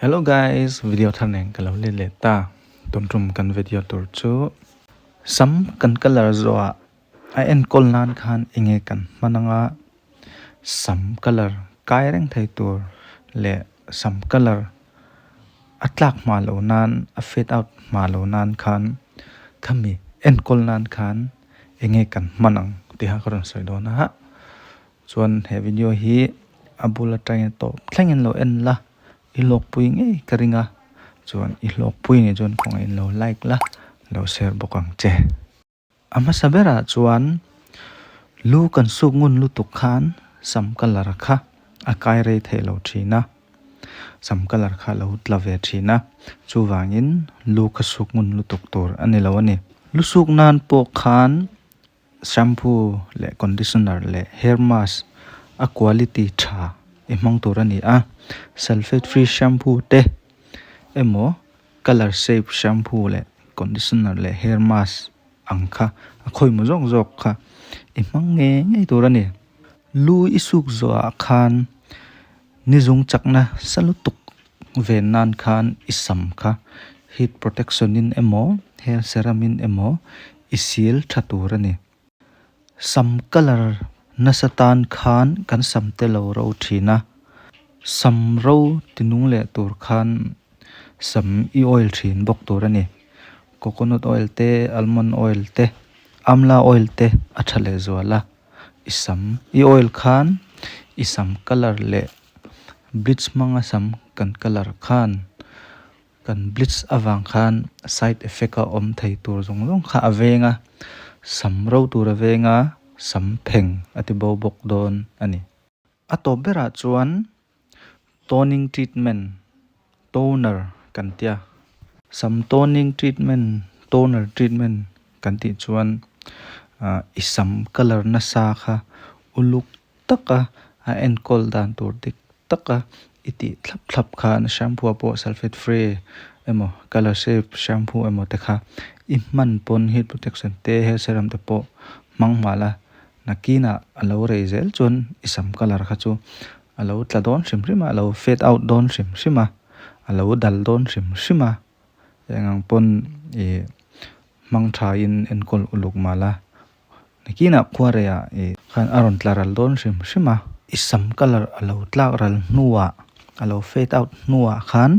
Hello guys, video thar nen ka lo let leh ta. Tun tum kan video tur chu sam kan colour zawhah a enkawl nan khan enge kan hman anga sam colour kai reng thei tur leh sam colour a tlak hma loh nan a fade out hma loh nan khan khami enkawl nan khan enge kan hman ang tih kha ka rawn sawi dawn a. Chuan he video hi a bul atangin tawp thlengin lo en la, i hlawkpui ngei ka ring a, chuan i hlawkpui nih chuan kawngah in lo like la, lo share bawk ang che. A hmasa berah chuan lu kan suk ngun lutuk khan sam colour kha a kai rei theih lo thin a, sam colour kha a lo tla ve thin a, chuvangin lu kha suk ngun lutuk tur a ni lo a ni. Lu suk nan pawh khan Shampoo leh conditioner leh hair mask a quality tha i hmang tur a ni a, sulphate free shampoo te emaw colour safe shampoo leh conditioner leh hair mask ang kha a khawimaw zawk zawk kha i hmang ngei ngei tur a ni. Lu i suk zawhah khan ni zung chakna sa lutuk ven nan khan i sam kha heat protection in emaw hair serum in emaw i sil tha tur a ni. Sam colour nasa tan khan kan sam te lo ro thin a, sam ro ti nung leh tur khan sam i oil thin bawk tur a ni. Coconut oil te, almond oil te, amla oil te a tha leh zual a. I sam i oil khan i sam colour leh bleach hmanga sam kan colour khan kan bleach avang khan side effect a awm thei tur zawng zawng kha a veng a, sam ro tur a veng a, sam pheng a ti bo bawk dawn a ni. A tawp berah chuan toning treatment toner kan tia. Sam toning treatment toner treatment kan tih chuan ah i sam colour nasa kha uluk taka a enkawl dan tur dik taka i tih thlap thlap khan shampoo ah pawh sulphate free emaw colour safe shampoo emaw te kha i hman pawn heat protection te hair serum te pawh hmang hmal a nakinah a lo rei zel chuan i sam colour kha chu a lo tla dawn hrim hrim a a lo fade out dawn hrim hrim a a lo dal dawn hrim hrim a eng ang pawn ih hmang thain enkawl uluk mal a nakinah khuareiah ih khan a rawn tla ral dawn hrim hrim a i sam colour a lo tlak ral hnuah a lo fade out hnuah khan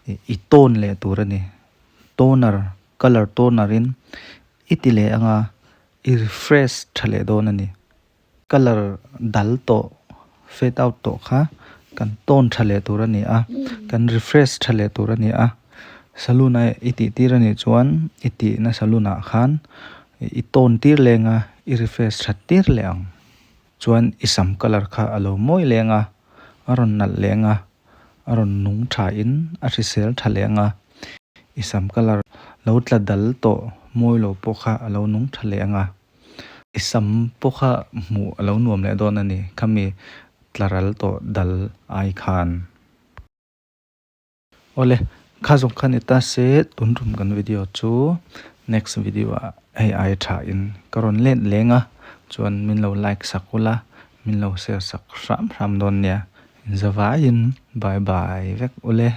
ih i tone leh tur a ni toner colour toner in i ti leh ang a i refresh tha leh dawn a ni. Colour dal tawh fade out tawh kha kan tone tha leh tur a ni a, kan refresh tha leh tur a ni a, saloon a i tih tir a nih chuan i tihna saloon ah khan i tone tir leng a, i refresh that tir leh ang. Chuan i sam colour kha a lo mawi leng a, a rawn nalh leng a, a rawn nung tha in a hrisel tha leng a, i sam colour lo tla dal tawh mawi lo pawh kha a lo nung tha leng a. I sam pawh kha hmuh a lo nuam leh dawn a ni, khami tlaral tawh dal ai khan. Awle, kha zawng kha ni ta se tun tum kan video chu next video ah hei ai tha in ka rawn let leng a, chuan min lo like sak ula, min lo share sak hram hram dawn nia, inzavaiin bye bye vek ule.